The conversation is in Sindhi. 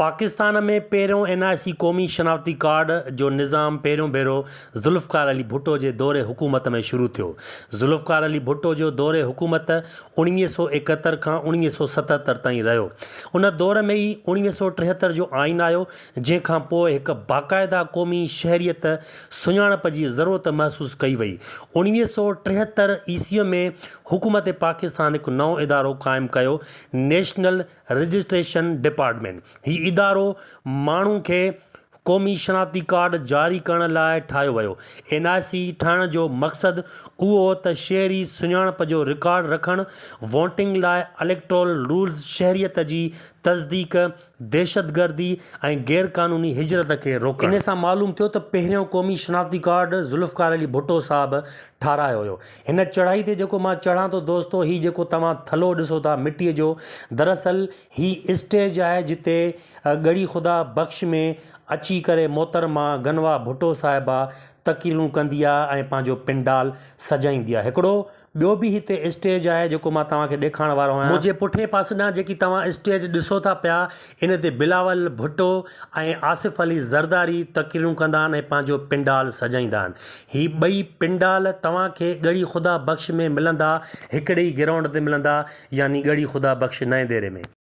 پاڪستان ۾ پهريون اين آء سي قومي شناختي ڪارڊ جو نظام پهريون ڀيرو ذوالفقار علي ڀٽو جي دور حڪومت ۾ شروع ٿيو. ذوالفقار علي ڀٽو جو دور حڪومت 1971 کان 1977 تائين رهيو. ان دور ۾ ئي 1973 جو آئين آيو، جنهن کان پوء هڪ باقاعده قومي شهريت سڃاڻپ جي ضرورت محسوس ڪئي وئي. 1973 عيسوي ۾ حڪومت پاڪستان هڪ نئون ادارو قائم ڪيو، نيشنل رجسٽريشن ڊپارٽمينٽ، هي ادارو ماڻهو کي قومي شناختي ڪارڊ جاري ڪرڻ لاء ٺاهيو ويو. اين آء سي ٺاهڻ جو مقصد اهو هو ته شهري سڃاڻپ جو رڪارڊ رکڻ، ووٽنگ لاء اليڪٽورل رولز، شهريت جي تصديق، دهشتگردي ۽ غيرقانوني هجرت کي روڪڻ. ان سان معلوم ٿيو ته پهريون قومي شناختي ڪارڊ ذوالفقار علي ڀٽو صاحب ٺاهرايو هيو. هن چڙهائي تي جيڪو مان چڙهان ٿو دوستو هي جيڪو توهان ٿلهو ڏسو ٿا مٽيء جو دراصل هي اسٽيج آهي جتي ڳڙهي خدا بخش ۾ اچي ڪري محترمه غنويٰ ڀٽو صاحبه تقريرون ڪندي آهي ۽ پنهنجو پنڊال سجائيندي آهي. هڪڙو ٻيو به هتي اسٽيج آهي جيڪو مان توهان کي ڏيکارڻ وارو آهيان. منهنجي پٺئين پاسي ڏانهن جيڪي توهان اسٽيج ڏسو ٿا پيا ان تي بلاول ڀٽو ۽ آصف علي زرداري تقريرون ڪندا آهن ۽ پنهنجو پنڊال سجائيندا آهن. هي ٻئي پنڊال توهان کي ڳڙهي خدا بخش ۾ ملندا، هڪڙي ئي گرائونڊ تي ملندا يعني ڳڙهي خدا بخش نئين ديري ۾.